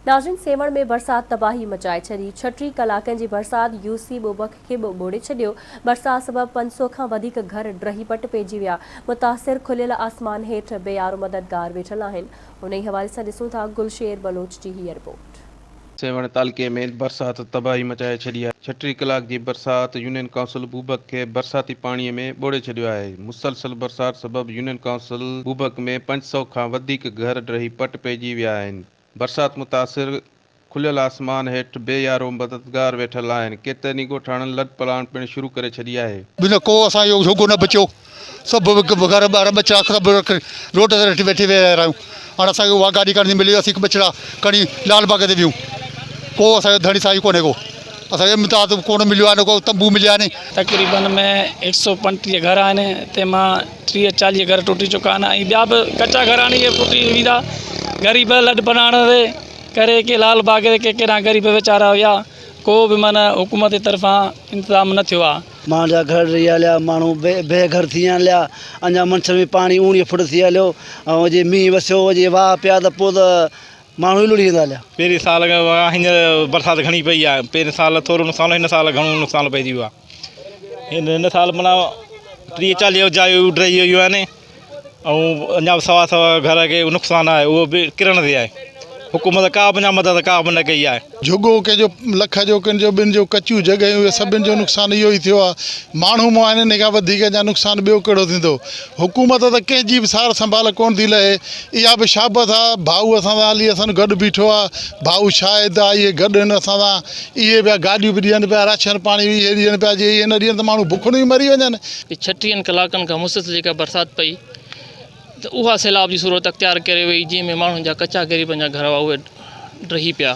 ناظرين سيوهڻ ۾ برسات تباهي مچائي ڇڏي، 36 ڪلاڪن جي برسات يو سي بوبڪ کي به ٻوڙي ڇڏيو، برسات سبب 500 کان وڌيڪ گهر ڊهي پٽ پئجي ويا، متاثر کليل آسمان هيٺ بي يارو مددگار ويٺل آهن، انهي حوالي سان ڏسون ٿا گل شير بلوچ جي هيء رپورٽ. سيوهڻ تعلقي ۾ برسات تباهي مچائي ڇڏي آهي، 36 ڪلاڪ جي برسات يونين ڪائونسل بوبڪ کي برساتي پاڻي ۾ ٻوڙي ڇڏيو آهي، مسلسل برسات سبب يونين ڪائونسل بوبڪ ۾ 500 کان وڌيڪ گهر ڊهي پٽ پئجي ويا آهن. برسات متاثر کليل آسمان هيٺ بي يارو مددگار ويٺل آهن، ڪيترن ئي ڳوٺاڻن لڏپلاڻ پڻ شروع ڪري ڇڏي آهي. بنا ڪو اسان جو جهڳو نه بچيو سڀ گهر ٻار ٻچڙا سڀ روڊ تي ويٺي ويهي رهيا آهيون هاڻي اسان کي اها گاڏي ڪانه ٿي ملي اسين ٻچڙا کڻي لال باغ تي ويون ڪو اسان جو ڌڻي سائين ڪونهي ڪو اسان کي امداد ڪونه مليو آهي نه ڪو تنبو مليا آهن. تقريبن ۾ هڪ سو 35 گهر آهن تنهن مان 30 40 گهر ٽٽي چڪا آهن ۽ ٻيا به ڪچا گهر آهن اهي ٽٽي ويندا غريب لڏ پلاڻ جي ڪري ڪي لال باغ تي ڪي ڪيڏانهن غريب ويچارا ويا ڪو به معنيٰ حڪومت جي طرفان انتظام نه ٿيو آهي. ماڻهن جا گهر ڊهي هليا ماڻهو بي بي گهر ٿي ويا هليا اڃا منڇر ۾ پاڻي 19 فوٽ ٿي هليو ۽ جي مينهن وسيو جي واهه پيا ته پوء ته ماڻهو ئي لڙهي ويندا هليا. پهرين سال کان هينئر برسات گهڻي پئي آهي پهرين سال ٿورو نقصان هن سال گهڻو نقصان پئجي ويو آهي هن هن سال معنيٰ 30 40 جايون ڊهي ويون آهن ۽ اڃا به سوا سوا گهر کي نقصان آهي اهو به ڪرڻ تي آهي حڪومت ڪا به اڃا مدد ڪا به نه ڪئي آهي. جهڳو ڪنهن جو لک جو ڪنهن جو ٻن جو ڪچيون جڳهيون اهي سڀن جو نقصان اهو ئي ٿيو آهي ماڻهو مئا آهن ان کان وڌيڪ اڃا نقصان ٻيو ڪهڙو ٿيندو حڪومت ته ڪنهن جي به سار سنڀال ڪونه ٿي لهي. اها به شابس آ، ڀائو اسان سان علي حسن گڏ بيٺو آ، ڀائو شاهد آ، اهي گڏ هن اسان سان، اهي پيا گاڏيون به ڏين پيا، راشن پاڻي به اهي ڏين پيا، جي اهي نه ڏين ته ماڻهو بکن ئي مري وڃن. ڇٽيهن ڪلاڪن کان مسلسل جيڪا برسات پئي ته اها سيلاب جي صورت اختيار ڪري وئي جنهن ۾ ماڻهن جا ڪچا غريبن جا گهر هئا اهي ڊهي پيا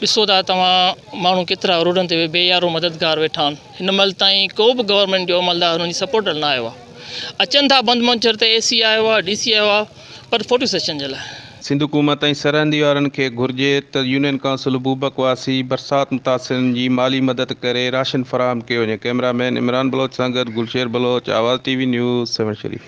ڏسو ٿا توهان ماڻهو ڪيترا روڊن تي بي يارو مددگار ويٺا آهن هن مهل تائين ڪو به گورنمينٽ جو عملدار انهن جي سپورٽ لاء نه آيو آهي اچن ٿا بند منڇر تي اي سي آيو آهي ڊي سي آيو آهي پر فوٽو سيشن جي لاء. سنڌ حڪومت ۽ سرحدي وارن کي گهرجي ته يونين ڪائونسل بوبڪ واسي برسات متاثرن جي مالي مدد ڪري راشن فراهم ڪيو وڃي ڪئميرا مين عمران بلوچ سان گڏ Gulsher Baloch Awaz T V news Sehwan Sharif.